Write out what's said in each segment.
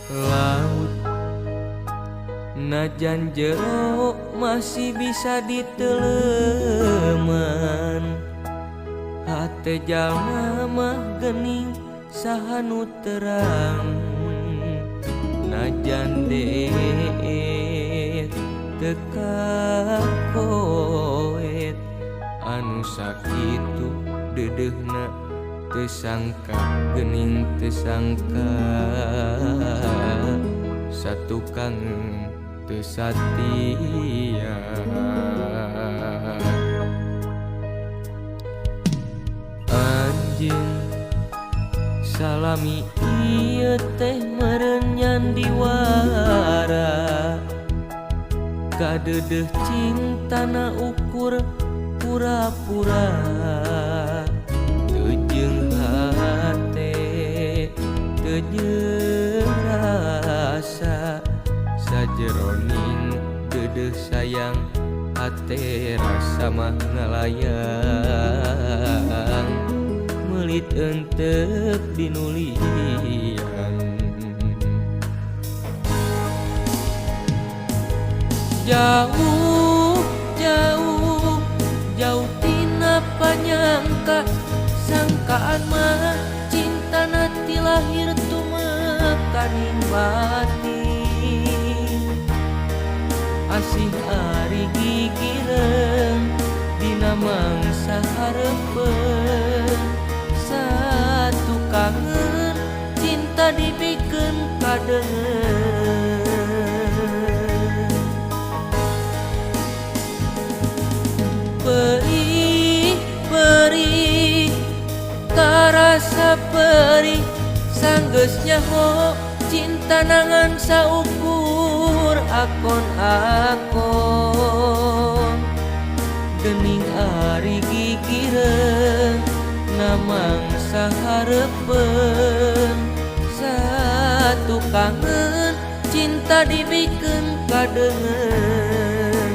Laut najan jero masih bisa diteleman, hate jalma mah gening saha nu terang. Najan deet teu kakoet, anu sakitu deudeuhna teu sangka gening teu sangka, satukang teu satia. Anjeun salami ieu teh meureun nyandiwara, kadeudeuh cintana ukur pura-pura. Teu jeung hate teu jeung rasa, sajeroning deudeuh sayang hate rasa mah ngalayang. Meulit entep dinulian. Jauh jauh jauh tina panyangka, sangkaan mah cintana ti lahir tumekaning batin. Asih ari gigireun dina mangsa hareupeun, satu kangen cinta dibikeun kadeungeun. Perih perih tarasa perih, sanggeus nyaho cinta nangan saukur akon-akon. Gening ari gigireun na mangsa hareupeun, satu kangen cinta dibikeun kadeungeun.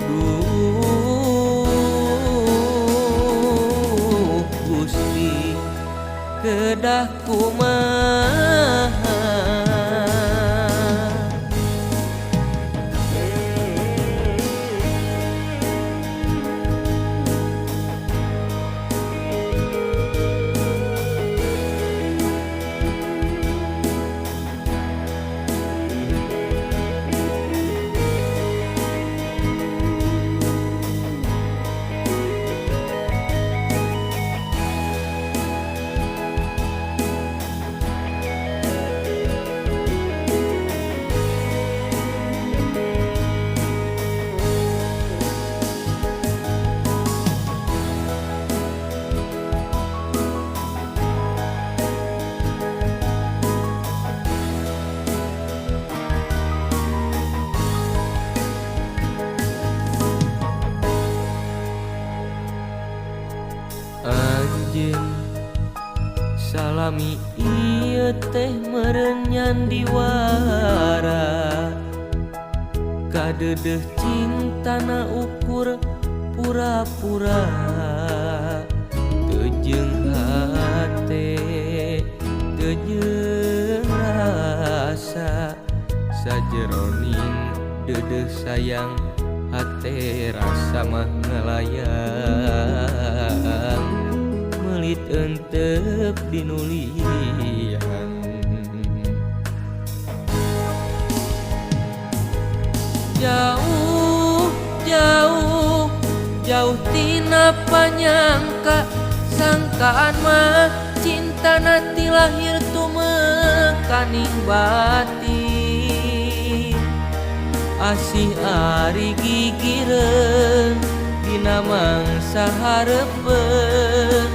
Duh Gusti kedah kumaha. Anjeun salami ieu teh meureun nyandiwara, kadeudeuh cintana ukur pura-pura. Teu jeung hate teu jeung rasa, sajeroning deudeuh sayang hate rasa mah ngalayang. Meulit entep dinulian. Jauh jauh jauh tina panyangka, sangkaan mah cintana ti lahir tumekaning batin. Asih ari gigireun dina mangsa hareupeun,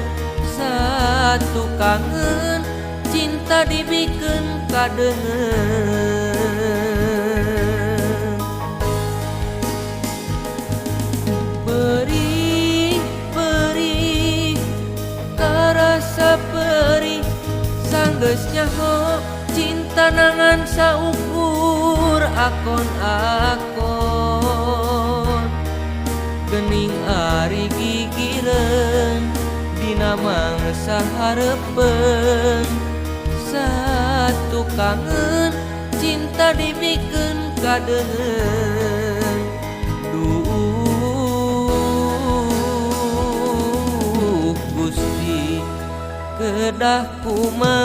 satu kangen cinta dibikeun kadeungeun. Urang geus nyaho cinta ngan saukur akon-akon. Gening ari gigireun dina mangsa hareupeun. Satukangeun cinta dibikeun kadeungeun. Duh Gusti, kedah kumaha?